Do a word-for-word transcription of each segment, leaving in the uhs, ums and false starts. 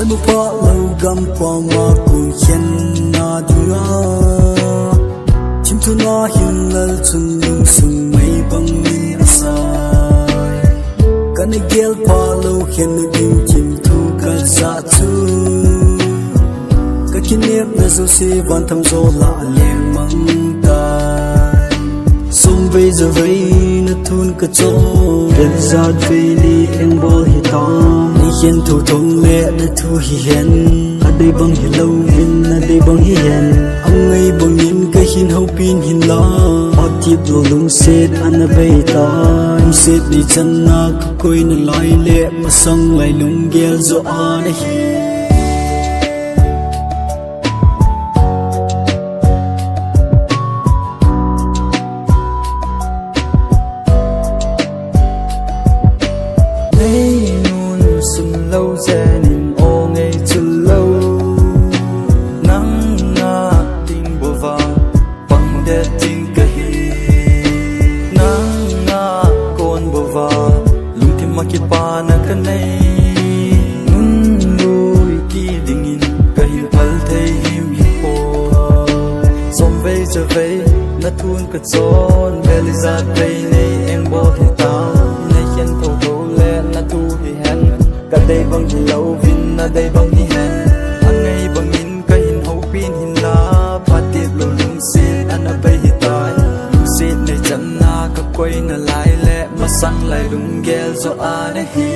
Phalou gam pama kong khen na dinga, thim thuna hin lal chun lungsung mei bang min asai. Kana gel phalou khen na ding thim thu ka ja chu, ka kinepna jouse van tham jo la leng mang tai. Sum vei ja vei na thun ka chon, vel jat vei ni eng bol hitam. Nei khen thou thou le na thu hi hen, ka dei bang hilou vin na dei bang hi hen. Angai bangin ka hin houpin hin la, phatep lou lungset ana bei ta. Lungset nei channa ka koi nalai le, masang lai lunggel jo ana hi. Nei nun sun lou jen in o ngei chul lou. Nang ngah ding bou va pang det ding ka hi. Nang ngah kon bou va lungthim a kipana ka nei. Nun lui kit dingin ka hin phal thei him hi poi. Sum vei ja vei na thun ka chon, vel ijat vei nei eng bol hitam. Nei khen thou thou le na thu hi hen, ka dei bang hilou vin na dei bang hi hen. Angai bangin ka hin houpin hin la, phatep lou lungset ana bei hitai. Lungset nei channa ka koi nalai le, masang lai lunggel jo ana hi.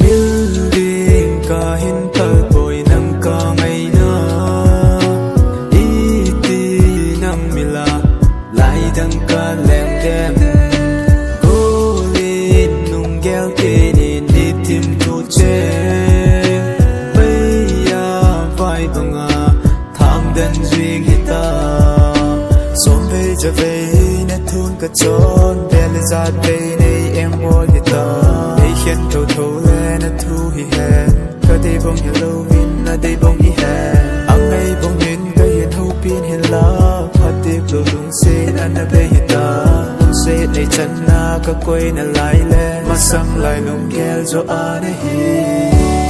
Mil ding ka hin tal poi nang ka ngaina, iti nang mila lai dang ka lem dem. Golin nunggel kenin nitin tu che, beiya vai banga thang den jing hita. Sum vei ja vei na thun ka chon, vel ijat vei nei eng bol hita. Nei khen thou thou le na thu hi hen, ka dei bang hilou vin na dei bang hi hen. Angai bangin ka hin houpin hin la, phatep lou lungset ana bei hita. Lungset nei channa ka koi nalai le, masang lai lunggel jo ana hi.